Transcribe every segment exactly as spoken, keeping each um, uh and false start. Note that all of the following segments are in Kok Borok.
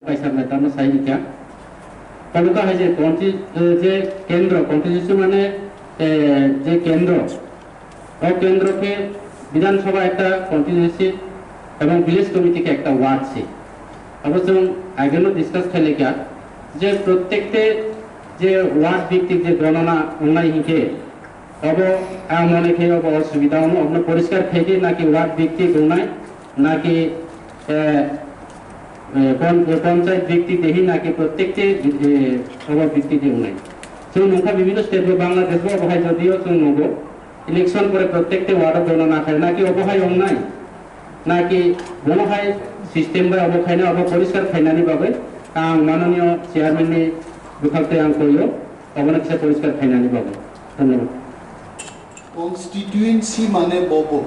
Kaisa netarno sai hikha. Taluka hai je consti-, eh, je kendro, constituency mane, eh, je kendro. O kendro khe Bidhan Sabha ekta constituency ebong village committee khe ekta ward se. Abo chwng ageno discuss khailai kha je prottekte je ward bhittik je gonona wngnai hinkhe obo ang mone khe obo osubida wngno, obono poriskar khaidi naki ward bhittik wngnai naki, eh, eh, pon-, eh, panchayat bhittik dehi naki prottekte, eh, obo bhittik de wngnai. Chwng nukha bibhinno state bo Bangladesh bo obo hai jodio chwng nugo. Election pore prottekte ward o gonona khai naki obo hai wngnai, naki bono hai system bai obo khaina obo poriskar khainani bagwi ang manoniyo chairman ni bwkhak tei ang koyo obono kisa poriskar khainani bagwi. Dhonnobad. Constituency mane bobo.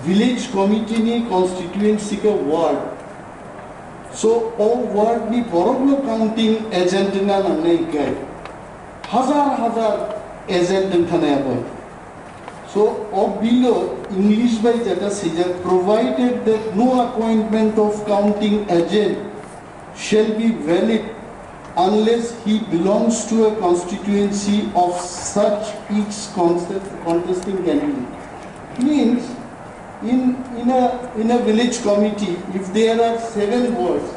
Village committee ni constituency ke ward. So, o ward ni borok no counting agent na nangnai kai. Hazar hazar agent wngthana abo. So, o bill o English bai jeta sijak, provided that no appointment of counting agent shall be valid unless he belongs to a constituency of such each contest-, contesting candidate. Means, in, in a, in a village committee, if there are seven wards,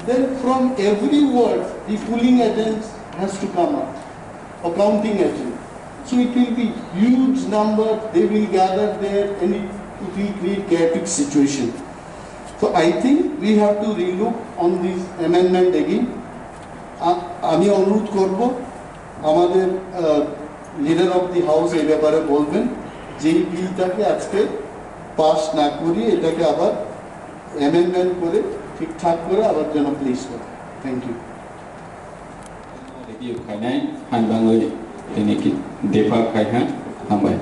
then from every ward, the polling agent has to come up, a counting agent. So it will be huge number, they will gather there and it, it will create chaotic situation. So I think we have to relook on this amendment again. আ-, আমি অনুরোধ করব আমাদের, আহ, leader of the house এই ব্যাপারে বলবেন যে এই বিলটাকে আজকে পাস না করিয়ে এটাকে আবার অ্যামেন্ডমেন্ট করে ঠিকঠাক করে আবার যেন প্লেস করে। Thank you. Review khainai, hai bangwi tini ki defer khai ha, hambai.